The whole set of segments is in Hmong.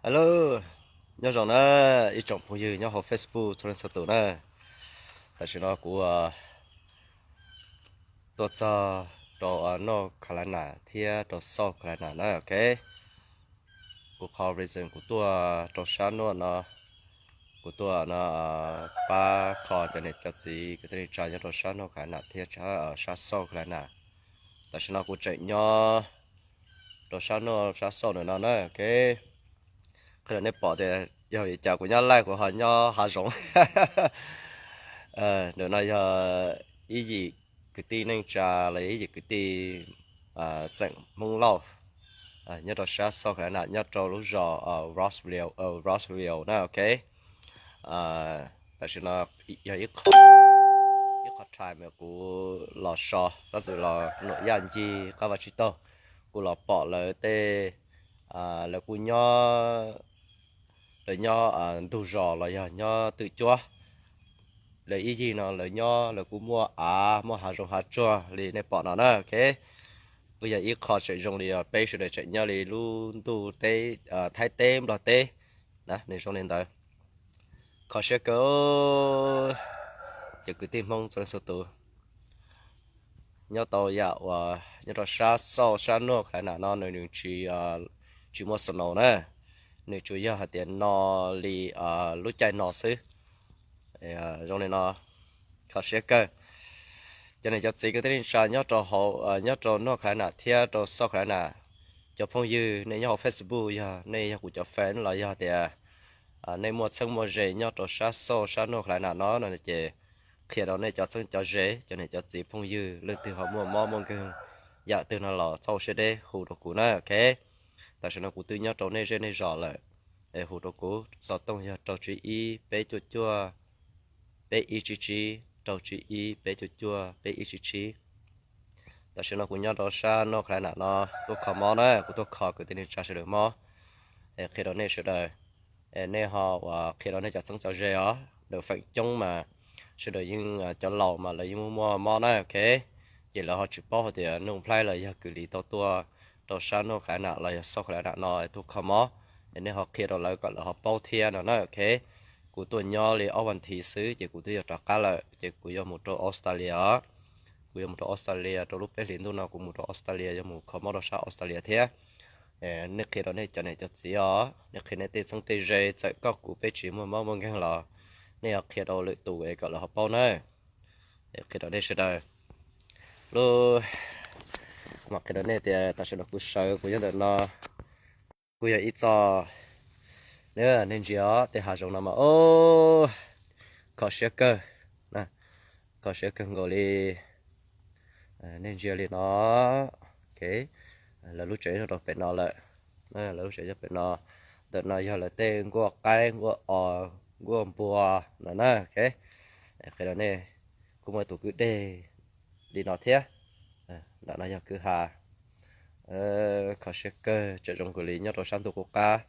Hello, nyob zoo na ib tsoom phooj ywg nyob hauv Facebook txhua leej txhua tus na. Tam sim no kuv tuaj txog rau North Carolina thiab rau South Carolina na, ok. Kuv qhov reason kuv tuaj rau sab North no, kuv tuaj no pab kho cov niam cov txiv kwv tij neej tsa nyob rau sab North Carolina thiab sab South Carolina. Tam sim no kuv tseem nyob rau sab North, sab South ntawm no na, ok. Qhov nej pom tias yog vim cas kuv nyob laj kuv ho nyob hav zoov. Ntawm no yog ib yim kwv tij neej tsa los yog ib yim kwv tij xeem Hmoob Lauj nyob rau sab South Carolina nyob rau lub zos Rossville, Rossville na, ok. Tam sim no yog ib qho, ib qho time kuv los so, tab sis los nuam yaj ncig qab vaj tsib taug, kuv los pom lawv tej, lawv kuj nyob, lawv nyob ntug zos los yog nyob twm cuab. Lawv ib yig no lawv nyob lawv kuj muaj av muaj hav zoov hav tsuag li nej pom no na, ok. Kuj yog ib qho tseem zoo li peb sawv daws tseem nyob li lub ntuj teb, Thaib teb Nplog teb na, nws zoo li ntawd. Kho siab kawg, cov kwv tij Hmoob txhua leej txhua tus. Nyob tau yam uas nyob rau sab South sab North Carolina no nws nws tsis, tsis muaj snow na, nws tsuas yog hais tias no li lub caij no xwb. Zoo li no, kho siab kawg. Cov niam cov txiv kwv tij neej tsa nyob rau hauv, nyob rau North Carolina thiab rau South Carolina, cov phooj ywg nej nyob hauv Facebook yog nej yog kuv cov fan los yog tias nej muaj txheeb muaj ze nyob rau sab South sab North Carolina no no ces qhia rau nej cov txheeb cov ze, cov niam cov txiv phooj ywg leej twg ho muaj mob muaj nkeeg yam twg no los txhob ua siab deb hu rau kuv na, ok. Tam sim no kuv twb nyob rau nej zej nej zos lawm, es hu rau kuv xov tooj yog rau tsib ib peb cuaj cuaj peb ib tsib tsib, rau tsib ib peb cuaj cuaj peb ib tsib tsib. Tam sim no kuv nyob rau sab North Carolina no tuaj kho mob na, kuv tuaj kho kwv tij neej tsa sawv daws mob, es qhia rau nej sawv daws, es nej ho uas qhia rau nej cov txheeb cov ze os, lawv feem coob mas sawv daws yeej, cov laus mas lawv yeej muaj muaj mob na, ok. Ces lawv ho tsis paub hais tias Nuj Nplhaib los yog Kwm Lis tau tuaj rau sab North Carolina los yog South Carolina no tuaj kho mob, es nej ho qhia rau lawv kom lawv ho paub thiab no na, ok. Kuv tuaj nyob li ob vas thiv xwb ces kuv twb yuav rov qab lawm, ces kuv yuav mus rau Australia os. Kuv yuav mus rau Australia rau lub peb hlis ntuj no kuv mus rau Australia yuav mus kho mob rau sab Australia thiab. Nej qhia rau nej cov niam cov txiv os, nej qhia nej tej txheeb tej ze, txawm koj kuv peb tsis muaj mob muaj nkeeg los nej ho qhia rau lwm tus es kom lawv ho paub na. Qhia rau nej sawv daws. Lub, kuv mam qhia rau nej tias tam sim no kuv sawv kuv nyob ntawm no, kuj yog ib txoj, nej ntsia tej hav zoov no mas, o, kho siab kawg, kho siab kawg nkaus li. Nej ntsia li no, ok, lawv lub tsev nyob rau pem no lawm, lawv lub tsev nyob pem no. Ntawm no yog lawv tej nkuaj qaib nkuaj os nkuaj npua no na, ok. Qhia rau nej, kuj muaj tus kwj deg li no thiab. Ntawm no yog kwj ha. Kho siab kawg, tseem zoo kawg li nyob rau sab ntuj qub qab.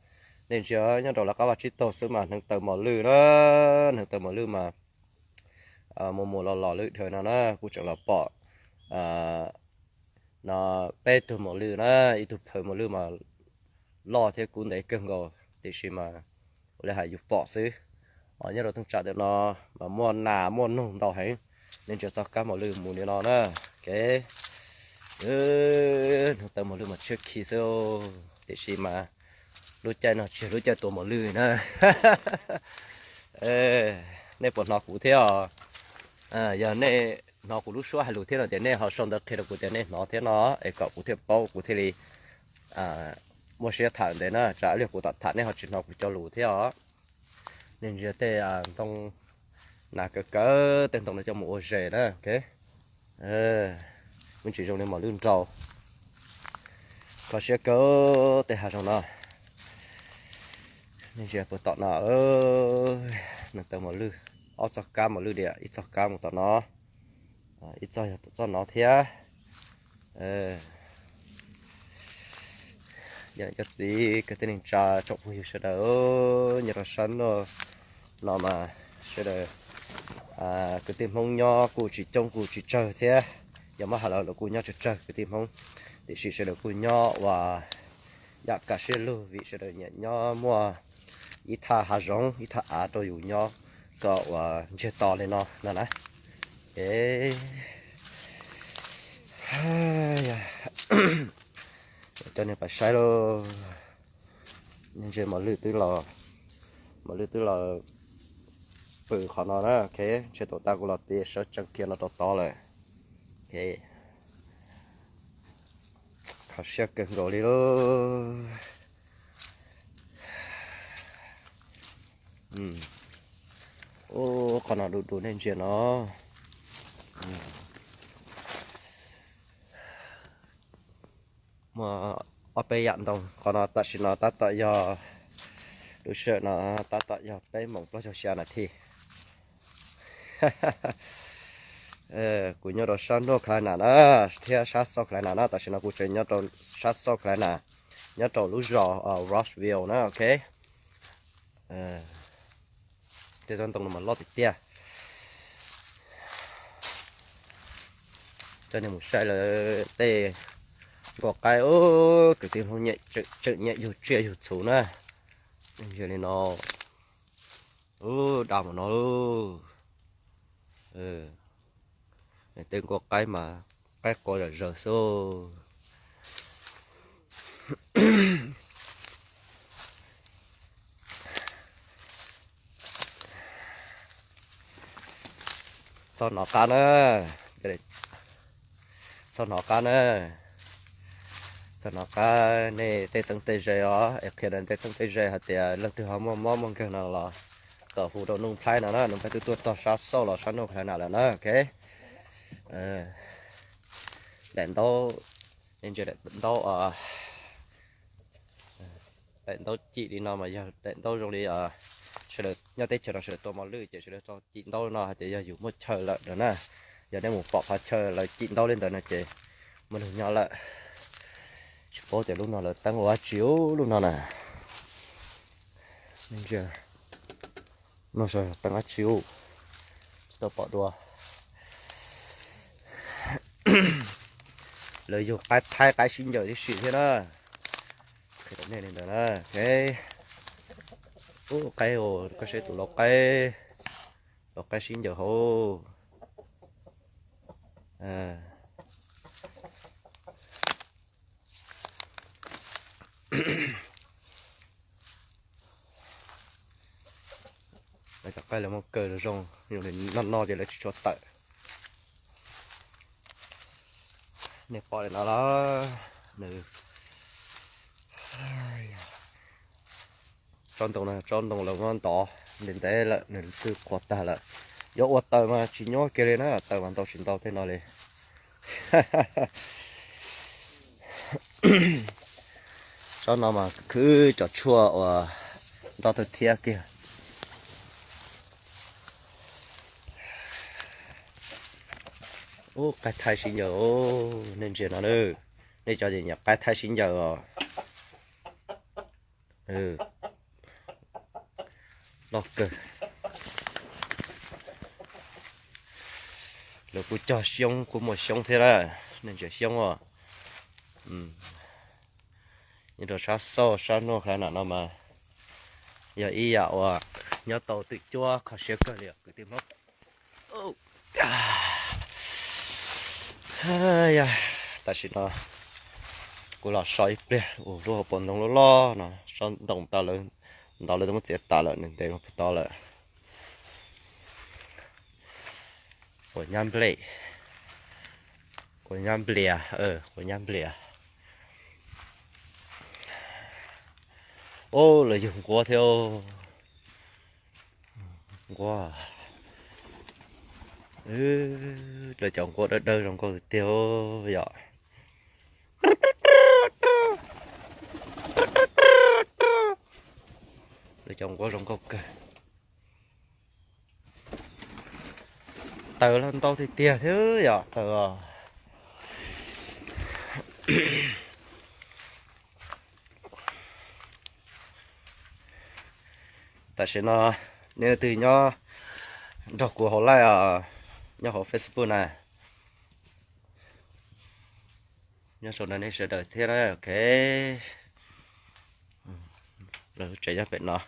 Nej ntsia nyob rau lawv qab vaj tsib taug xwb mas hneev taw mos lwj na, hneev taw mos lwj mas mus mus los los lwm dhawv no na, kuj tseem los pom no peb tug mos lwj na, ib tug phaw mos lwj mas loj thiab kub ntev kawg nkaus, tiam sis mas ua li hais yus pom xwb. Nyob rau thaj tsam ntawm no mas muaj nas muaj noog ntau heev, nej ntsia txoj kab mos lwj mus li no na, ok. Hneev taw mos lwj mas tshiab khi xwb, tiam sis mas lub caij no tsis yog lub caij tua mos lwj na. Nej puas hnov kuv thiab os? Yog nej hnov kuv lub suab hais lus thiab no ces nej ho sau ntawv qhia rau kuv tias nej hnov thiab no, es kom kuv thiaj paub kuv thiaj li muaj siab tham ntev na, tsam ib pliag kuv tham tham nej ho tsis hnov kuv cov lus thiab os. Nej ntsia tej ntoo, nas kawg kawg tej ntoo no coj mus ua zes na, ok. Me ntsis zoo li mos lwj nraug. Kho siab kawg tej hav zoov no. Nej ntsia puag tom no, hneev taw mos lwj, ob txoj kab mos lwj diam, ib txoj kab mus tom no, ib txoj yog tom txoj no thiab. Cov niam cov txiv kwv tij neej tsa tsoom phooj ywg sawv daws nyob rau sab ntuj no mas sawv daws kwv tij Hmoob nyob kuj tsis coob kuj tsis tsawg thiab. Yog muab hais los lawv kuj nyob tsawg tsawg kwv tij Hmoob, tiam sis sawv daws kuj nyob ua yam kam siab lug vim sawv daws nyiam nyob muaj ib thaj hav zoov ib thaj av rau yus nyob kom uas ntsiag to li no no na. Coj nej pais saib lauj. Ntsia mos lwj twb los, mos lwj twb los pw qhov no na. Ok, ntshe thaum tas kuv los tias sawv tsees kiag no rau tod lawm. Ok, kho siab kawg nkaus li lauj. Ub, qhov no du du nej ntsia no. Muaj ob peb yam ntoo, qhov no tam sim no tab tom yog, lub sij hawm no tab tom yog peb moos plaub caug xya nas this. Kuv nyob rau sab North Carolina na, thiab sab South Carolina na, tam sim no kuv tseem nyob rau sab South Carolina, nyob rau lub zos Rossville na, ok. Tej tsob ntoo no mas loj tiag tiag. Coj nej mus saib lawv tej nkuaj qaib, kwv tij Hmoob tseem nyiam yug tsiaj yug txhu na. Ntsia li no, ub, daj mus no lauj. Tej nkuaj qaib mas qaib qua zom zaws xwb. Txhob hnov qab na, txhob hnov qab na, txhob hnov qab nej tej txheeb tej ze os, es qhia rau tej txheeb tej ze hais tias leej twg ho muaj mob muaj nkeeg no los kom hu rau Nuj Nplhaib no na, Nuj Nplhaib twb tuaj txog sab South los sab North Carolina lawm na, ok. Daim ntaub, ntsia daim ntaub, daim ntaub cim li no mas yog daim ntaub zoo li sawv daws nyob teb chaws no sawv daws tua mos lwj ces sawv daws tso cim ntaub no hais tias yog yus muaj chaw lawm no na. Yog nej mus pom qhov chaw lawv cim ntaub li ntawd no ces muaj neeg nyob lawm. Tsis paub tias lub no lawv teeb ua dab tsi lub no na. Ntsia, no teeb dab tsi, tsis tau pom dua. Lawv yug qaib thaib qaib sib ncaws tib si thiab na. Qhia rau nej li ntawd na. Ub, qaib, koj saib tus lau qaib, lau qaib sib ncaws hauv. Lawv cov qaib lawv muaj kaw zoo zoo, yog li no no ces lawv tsis tshua tawm. Nej pom li no los nws, tsob ntoo no tsob ntoo lawv muab ntov ntev ntev lawm, nws twb qhuav tag lawm. Yuav ua taws mas tsis nyuaj kiag li na, taws mas ntau tsis ntau tej no li. Tsob no mas khwv cov tshuaj uas nroj thawj thiab kiag. Ub, qaib thaib sib ncaws, nej ntsia no, nej cov nyiam qaib thaib sib ncaws os. Loj kawg. Lawv kuj cog xyoob, kuj muaj xyoob thiab na. Nej ntsia xyoob os. Nyob rau sab South, sab North Carolina no mas yog ib yam uas nyob tau twm cuab kho siab kawg li os kwv tij Hmoob. Tam sim no kuv los so ib pliag, ua lub hauv paus ntoo loj loj no, tsob ntoo tau lawv ntov, lawv twb muab txiav tas lawm, nws ntev puag tod lawm. Quav nyab nplej, quav nyab nplias, quav nyab nplias. Ub, lawv yug nquab thiab. Nquab, lawv cov nquab dawb dawb zoo nkauj tiag tiag yom. Lawv cov nquab zoo nkauj kawg. Taws los ntau tiag tiag thiab yom, taws. Tam sim no nej leej twg nyob nrog kuv hauv live, nyob hauv Facebook na, nyob saum no nej sawv daws thiab na, ok. Lawv lub tsev nyob pem no.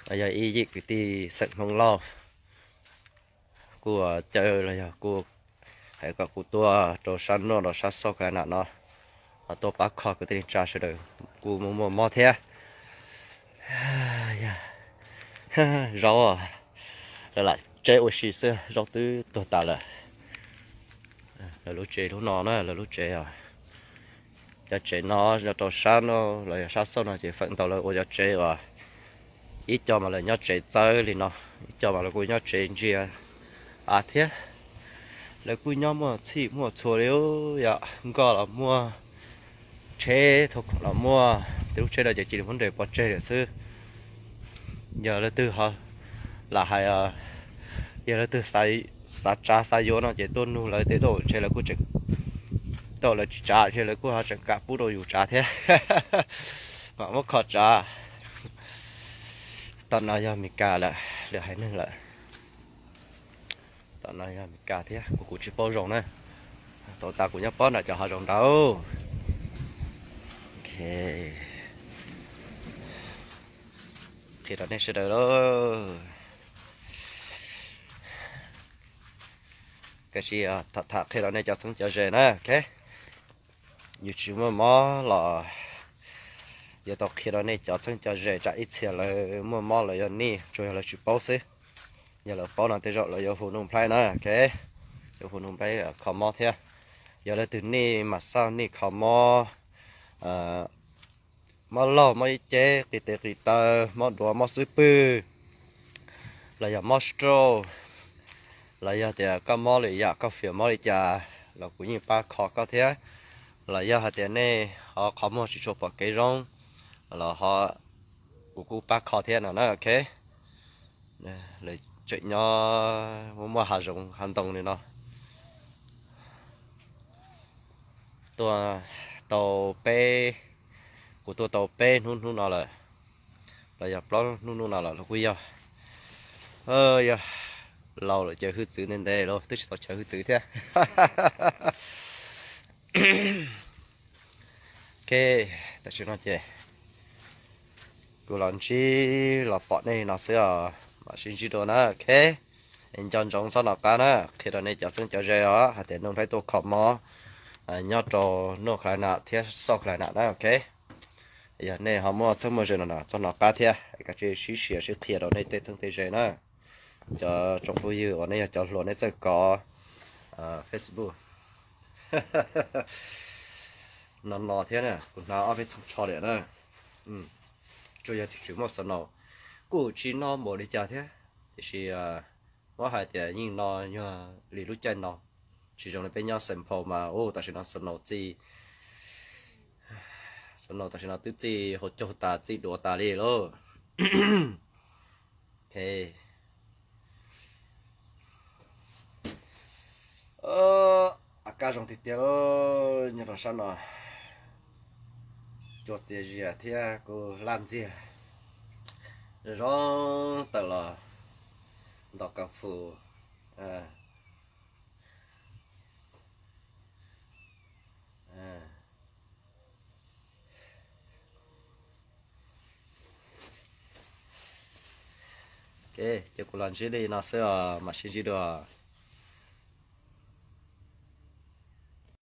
No yog ib yim kwv tij xeem Hmoob Lauj kuj caw los yog kuj hais kom kuv tuaj rau sab nuj rau sab South Carolina no, ho tuaj pab kho kwv tij neej tsa sawv daws kuj muaj muaj mob thiab. Zaub, lawv lam tseb ua si xwb, zaub twb tuag tas lawm. Lawv lub tsev lub no na, lawv lub tsev os. Cov tsev no nyob rau sab no los yog sab South no ces feem ntau lawv ua cov tsev uas ib co mas lawv nyob tsev txawb li no, ib co mas lawv kuj nyob tsev ntsia av thiab. Lawv kuj nyob muaj txhij muaj txhua li, yog nkoj los muaj, tsheb thauj khoom los muaj, tej lub tsheb no ces cia li muab nres pov tseg lawm xwb. Yog leej twg ho lam hais, yog leej twg xav tsav xav yuav no ces tuaj nug lawv tej tuaj ntshe lawv kuj tseem, tau lawv tsis tsav ntshe lawv kuj ho tseem kam pub rau yus tsav thiab, mam muab kho tsav. Tom no yog Mes Kas lawm, lwm haiv neeg lawm. Tom no yog Mes Kas thiab, kuv kuv tsis paub zoo na. Thaum tas kuv nyob pob nram cov hav zoov nrad. Ok, qhia rau nej sawv daws lauj. Koj sim tham tham qhia rau nej cov txheeb cov ze na, ok. Yus tsis muaj mob los yuav tau qhia rau nej cov txheeb cov ze, tsam ib txhia lawv muaj mob lawv yuav nij tsuas yog lawv tsis paub xwb. Yog lawv paub no tej zaum lawv yuav hu Nuj Nplhaib na, ok. Yuav hu Nuj Nplhaib kho mob thiab. Yog leej twg nij mas xaj nij kho mob, mob laug, mob ib ce, qis tes qis taw, mob duav, mob xub pwg, los yog mob stroke, los yog tias koj mob lwm yam, koj fias mob li cas los kuv yeej pab kho koj thiab. Los yog hais tias nej ho qhov muag tsis tshua pom kev zoo los ho, kuv kuj pab kho thiab no na, ok. Lawv tseem nyob muaj muaj hav zoov hav ntoo li no. Tuaj tau peb, kuv tuaj tau peb hnub hnub no lawm, los yog plaub hnub hnub no lawm los kuj yog, yog laus lawm ces hwj txwv ntev ntev los twb tsis tau chaw hwj txwv thiab. Ok, tam sim no ces kuv los ntsib los pom nej no xwb os, mam sib ntsib dua na, ok. Nco ntsoov txhob nov qab na, qhia rau nej cov txheeb cov ze os hais tias Nuj Nplhaib tuaj kho mob nyob rau North Carolina thiab South Carolina na, ok. Yog nej ho muaj txheeb muaj ze no no txhob nov qab thiab, kav tsij sib sia sib qhia rau nej tej txheeb tej ze na. Cov tsoom phooj ywg uas nej yog cov hluas nej txawj kov Facebook no no thiab na, kuv hnav ob peb txheej tsho liam na. Tsuas yog tias tsis muaj snow, kuj tsis no npaum li cas thiab, tiam sis muab hais tias yeej no yog li lub caij no, tsis zoo li peb nyob Saint Paul mas u tam sim no snow txij, snow tam sim no twb txij hauv caug tas txij duav tas li lauj. Ok. A kaj zoo tiag tiag lauj, nyob rau sab no cua txias zias thiab kuj laj ntxiag, zoo tawm los ntaus kav fus. Ok, ces kuv los ntsib li no xwb os, mam sib ntsib dua.